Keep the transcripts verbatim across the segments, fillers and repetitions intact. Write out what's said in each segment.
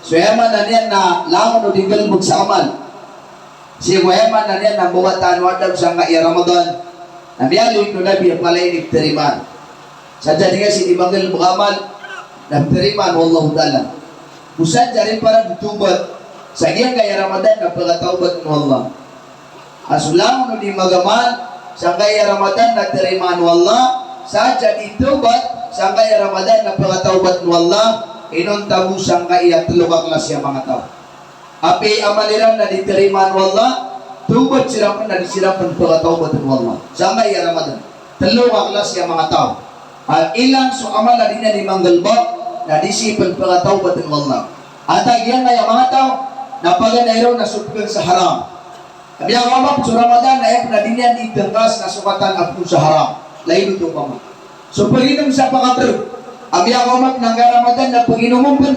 So aya maana niyan na langon o di nggalbk sa amal. Sii ko aya maana niyan na mbawataan o adab sangkai a Ramadan. Na miyaaloy o Nabi a palaya ini ptarimaan. Sadn a di nga sii di manggalbk a amal na ptarimaan o Allahu Ta'ala. Go sadn sa di para di tawbat sa giyangkai a Ramadan na pkatawbatn o Allah. A so langon o di magamal sangkai a Ramadan na tarimaan o Allah, sadn sa di tawbat sangkai a Ramadan na pkatawbatn o Allah, inonta bo sangkai a tlo ka klasi a manga taw. Apiya amal iran na di tarimaan o Allah, tawbat siran pn na di siran pn pkatawbatn o Allah sangkai a Ramadan. Tlo ka klasi a manga taw. A ilan so amal a di niyan di manggalbk na di sii pn pkatawbatn o Allah. Antaa giyangkaya manga taw? Na paganay ron na so pkn sa haram. Miyakaoma pn so Ramadan na aya pn a di niyan di tngkas na so katan a pkn sa haram. Lagid oto opama so pginom sa pakaprg. Miyakaoma pn angkai a Ramadan na pginom pn,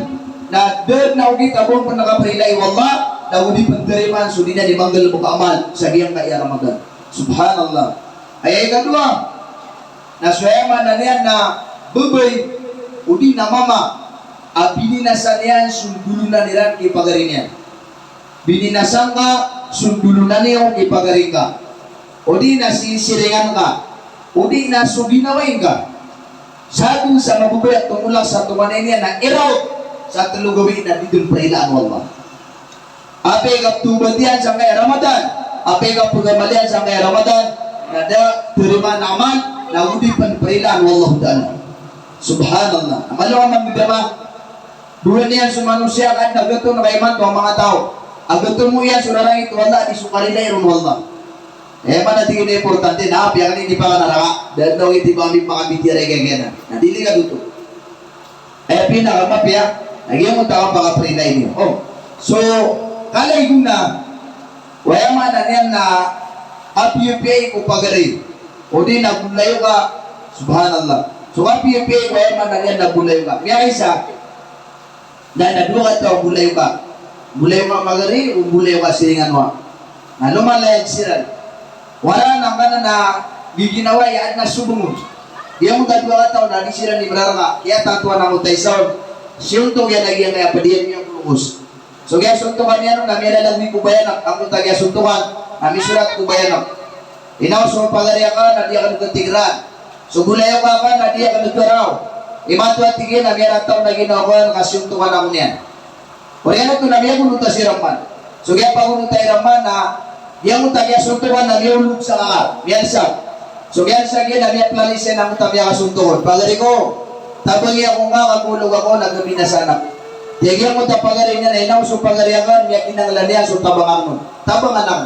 na da dn a okit a ba on pn kaprila i Allah, na go di pn tarimaan so di niyan di manggalbk a amal sa giyangkaya Ramadan. Subhanallah. Aya ikadowa, na so aya maana niyan na babay odi na mama a bininasa niyan so ndolonan iran ki pagari niyan. Bininasa ngka so ndolonan iyo ki pagari ngka, odi na sisiringan ka, odi na so ginawai ngka. Sadn sa mababaya a tomolak sa tonganay niyan na iraot sa tlo gawii na di dn prilaan o Allah. Apiya kaptawbat iyan sangkai a Ramadan, apiya kapgamal iyan sangkai a Ramadan, na da tarimaan a amal, na go di pn prilaan o Allahu Ta'ala. Subhanallah. Amalo a manga dama, dowa niyan so manosiya ka adn a gatoon ka imanto a manga taw a gatoon iyan so rarangit o Allah a di so karilai ron o Allah. Aya maana tig iyan a importante na apiya kn ini pakanaraka, da dn a okit i ba ami pakabitiyarai ka giyanan. Na di ligad oto. Aya pinakamapiya na giyangkoto a kapakaprila ini. O, so kala i gona o aya maana niyan na kapiyapiyai ko pagari odi na golayo ka. Subhanallah. So kapiyapiyai ko aya maana niyan na golayo ka. Miyaisa na, na dowa kataw a golayo ka. Golayo ka magari o golayo ka siringan wa. Na lomalayag siran. Wala na ngkanan a giginawai a adn a sobong on. Giyangkoto a dowa kataw na di siran di mraraka. Kiyatatowan angkoto a isa on. Siyontog iyan a giyangkaya pd iyan miyakolokos. So kiyasontokan iyan on na miyalalagoy ko bayanak, angkoto a kiyasontokan na misorat ko bayanak. Inaw so pagari akn na di akn katigraan. So golayo ka akn na di akn karaw. Imanto a tig iyan a miyarata on a ginawa ko akn ka siyontokan ako niyan. Oriyan oto na miyagonota si Rahman. So giya pagonota i Rahman na giyangkoto a kiyasontokan na miyaolog sa kaka, miyalsag. So miyalsag iyan na miyaplalis iyan angkoto a miyakasontok on. Pagari ko, tabangi ako ngka ka kaolog ako na kabinasaan ako. Tig iyan angkoto a pagari niyan a inaw so pagari akn, miyakinanglan iyan so tabang akn on. Tabangan ako.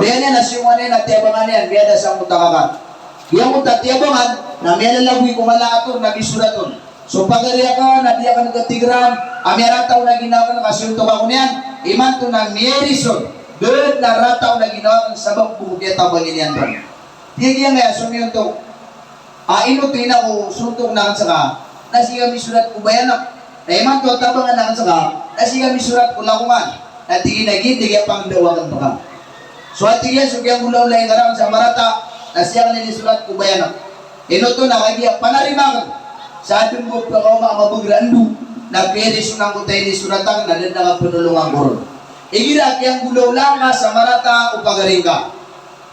Oriyan iyan na siyongan iyan na tiyabangan iyan, miyada sangkoto a kaka. Giyangkoto a tiyabangan na miyalalagoy ko mala a ator na misorat on. So pagari akn na di akn katigraan, a miyarata on a ginawa akn ka siyontok ako niyan, imanto na miyaris on, da dn a rata on a ginawa akn sabap bo ko kiyatabangi niyan ron. Tig iyan a so miyontok a ino oto ina ko sontokan akn ska, na sii ka misorat ko bayanak. Na imanto a tabangan akn ska, na sii ka misorat ko lakongan. Na tig iyan a giya, tig iyan a pangndao akn rka. So a tig iyan so kiyanggolawlaa i ngaran sa marata, na sii akn inisorat ko bayanak. Ino oto na kagiya panarima akn sa adn bo a pkaoma a mabagr a ndo, na kiyariso angkoto a inisorat akn na da dn a kapnolongan ko ron. Igira a kiyanggolawlaa ngka sa marata o pagari ngka.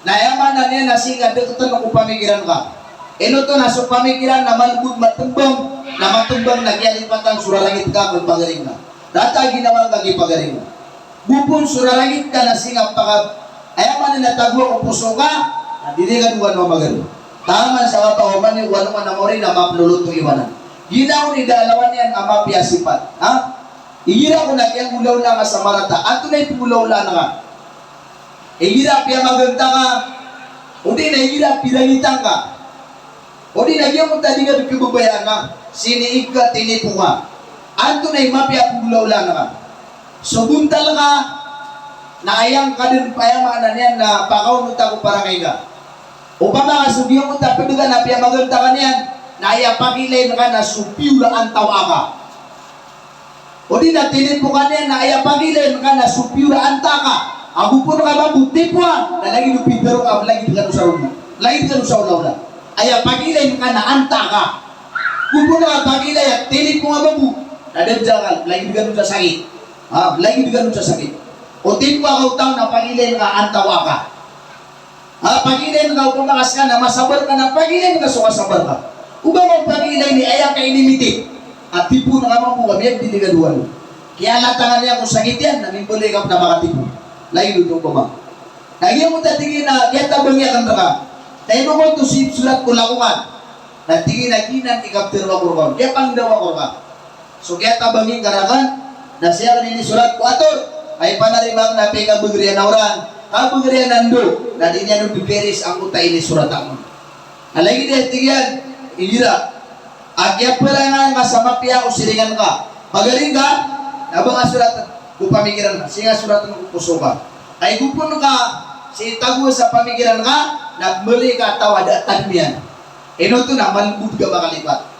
Na aya maana niyan na sii nga dktn ko pamikiran ka. Ino oto na so pamikiran na malbod matmbang, na matmbang na kiyalipatan so rarangit ka ko pagari ngka. Rata a ginawa ngka ki pagari ngka. Go pn so rarangit ka na sii nga paka, aya maana na tagoa ko poso ka, na di ri ka dowa na magari. Taman sa kapakaoma niyo ko alongan a maori na maplolot o iwanan. Ginawa on i da a lawan iyan a mapiya a sipat. Ha? Igira ko na kiyanggolawlaa ngka sa marata, antonaa i pnggolawlaan ka? Igira piyamaganta ka, odi na igira pirangitan ka, odi na giyangkoto a di ka dn khababayaan a siniig ka, tinipo ka, antonaa i mapiya a pnggolawlaan ka? So bontal ka na aya ngka dn, aya maana niyan na pakaonota ko parangay ka. Opama ka so giyangkoto a pd ka na piyamaganta ka niyan, na aya pakiilayin ka na so piyor a antaa ka. Odi na tinipo ka niyan na aya pakiilayin ka na so piyor a antaa ka. Ago pn ka ba bo tipoa, na lagid o pitharo ka, lagid kano sa rogo, lagid kano sa olaola. Aya pakiilayin ka na antaa ka. Go pn ka pakiilay a tinipo ka ba bo, na da dn sa ka, lagid kano sa sakit. Ha, lagid gano sa sakit. O tipo a kaotaw na pagilayn ka antawaa ka. Ha, pagilayn ka opama ka ska na masabar ka na pagilayn ka so kasabar ka. Oba ka pagilayn i aya ka inimiti. A tipo na ka mambo ka miyagdiligadowan. Kiyalatangan iyan ko sakit iyan na mimbalay ka na makatipo. Lagid oto opama. Na giya mo ta tig iyan a kiyatabangi akn rka. Na ino ko oto si sorat ko lakongan. Na tig iyan a giyanan i kaptero ako rka. Kiyapangdawa ako rka. So kiyatabangi ngka rakn, na sii akn inisorat ko ator, ay panarima akn a pkabgr iyan a oran, kabgr iyan a ndo, na di niyan on dii piris angkoto a inisorat akn. Na lagid iyan tig iyan, igira a kiyaparangayan ka sa mapiya o siringan ka, pagari ngka, na ba nga sorat ko pamikiran ka, sii nga sorat ko poso ka. Ay gopon ka sii tago sa pamikiran ka, na mali ka a taw a da a tadm iyan. Ino oto na malbod ka makalipat.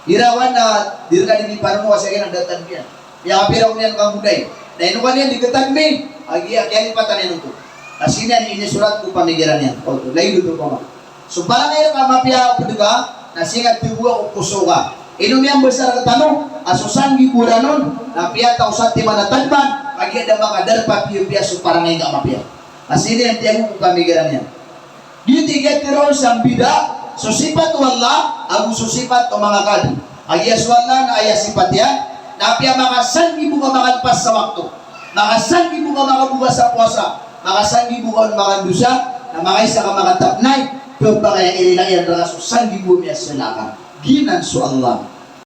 Irawan na di rka dii miparmo a sii ka na da a tadm iyan. Miyakapira on iyan ka goday. Na ino ka niyan di katadmi, a giya kiyalipatan iyan oto. Na sii niyan inisorat ko pamikiran iyan. O, lagid oto opama. So parangay rka a mapiya o pd ka, na sii nga tagoa ko poso ka. Ino miyambasa rktano a so sanggibo ranon na piyataw satiman a tadman, a giya da makadarpa piyapiya so parangay ngka a mapiya. Na sii niyan tiyago ko pamikiran iyan. Giyoto i kiyatharo on sa mbida so sipat o Allah ago so sipat o manga kadi. A giya so Allah na aya sipat iyan na apiya makasanggibo ka makalpas sa wakto, makasanggibo ka makaboka sa powasa, makasanggibo ka on makandosa, na makaisa ka makatapnay, pphakay a irila iyan rka so sanggibo a miyasala ka. Giyanan so Allah.